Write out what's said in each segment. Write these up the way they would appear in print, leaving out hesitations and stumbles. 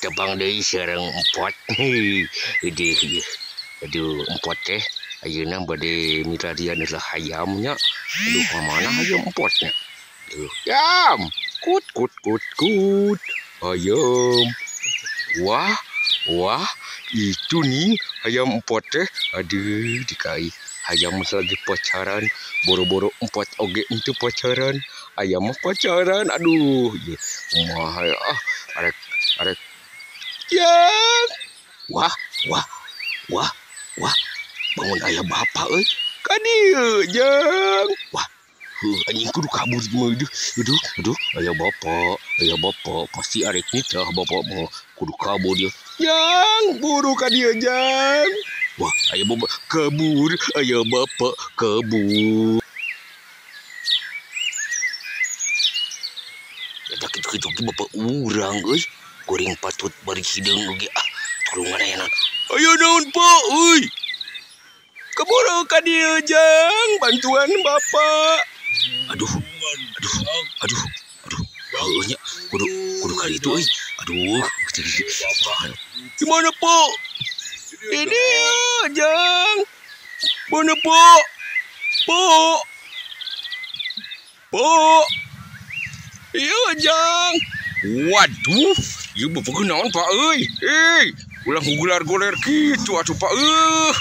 Tepang deui sareng empot. Aduh, aduh empot teh ayeuna bade milarian heula hayamnya. Aduh, ka mana hayam empotnya? Aduh, yam. Kut kut kut kut. Hayam. Wah, wah, itu nih hayam empot teh. Aduh, dikai hayam lagi pacaran, boro-boro empot oge itu pacaran. Ayam mah pacaran. Aduh, ieu kumaha ah, arek arek. Yang. Wah, wah, wah, wah. Bangun ayah bapak euy. Ka dieu, Jang. Wah, heuh anjing kudu kabur mah aduh. Aduh, aduh, ayah bapak pasti arek nitah bapak mah kudu kabur dia. Jang, buru ka dieu, Jang. Wah, ayah bapak kabur, ayah bapak kabur. Eta kitu-kitu ge bapak urang euy. Goreng patut bari hideung oge ah, tulungan aya naon. Aya naon, Pak euy? Keburu ka dieu, Jang, bantuan bapak. Aduh, aduh, aduh, aduh. Heueuh nya, kudu kudu ka ditu euy. Aduh, gimana, Pak? Di dieu, Jang. Mana, Pak? Pak. Pak. Iya, Jang. Waduh, ieu bapak naon, Pak euy? Eh, ulah gular-guler kitu atuh, Pak.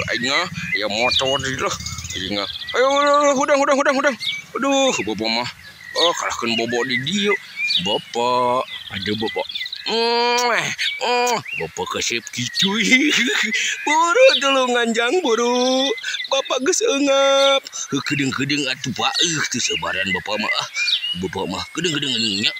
Aing mah aya motor di lah. Aing mah. Ayo, hudang hudang hudang hudang. Aduh, bapak mah. Oh, kalahkeun bobo di dieu. Bapak, ada bapak. Bapak kasep kitu. Buru tulungan Jang, buru. Bapak geus eungap. Heuh kedeung-kedeung atuh, Pak. Teu sabaran bapak mah. Ah, bapak mah kedeung-kedeung nya.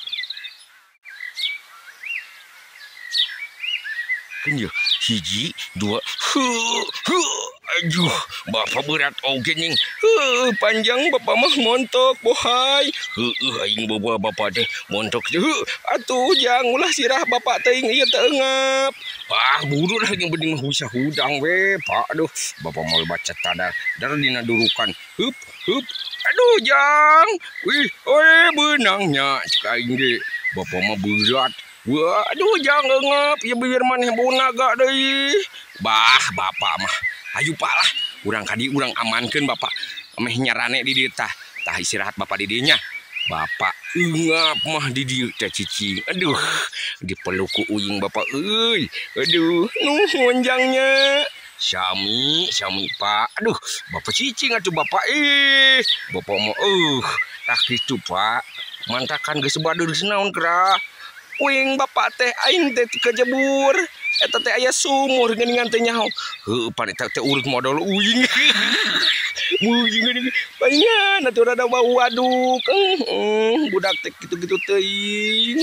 Kan ya, hiji, dua, huh, huh. Aduh, bapak berat oge ning. Huh, panjang bapak mah montok bohai. Heueuh aing bawa bapak teh montok. Heuh, atuh jang ulah sirah bapak teuing ieu teu eungap. Ah, buru lah yang penting mah bisa hudang we, Pak. Aduh, bapak mau baca tadar dar dina durukan. Hup, hup. Aduh, jang. Wih, oi beunangnya cek aing ge. Bapak mah berat. Wah, aduh jangan eungap, ieu bibir maneh bau naga deui. Bah, bapak mah. Hayu Pak lah, urang ka dieu urang amankeun bapak. Ameh nyarane di dieu tah. Tah istirahat bapak di dieu nya. Bapak eungap mah di dieu teh cicing. Aduh, dipeluk ku uing bapak euy. Aduh, nuhun jangnya. Sami, sami Pak. Aduh, bapak cicing atuh bapak ih. Bapak mah tah kitu Pak. Mantakan geus badeul naon geura. Uing bapak teh aing teh kejebur. Eta teh aya sumur geuningan teh nyaho. Heueuh pan eta teh urut modal uing. Uing geuning. Palingan atuh rada bau waduk. Budak teh kitu-kitu teuing.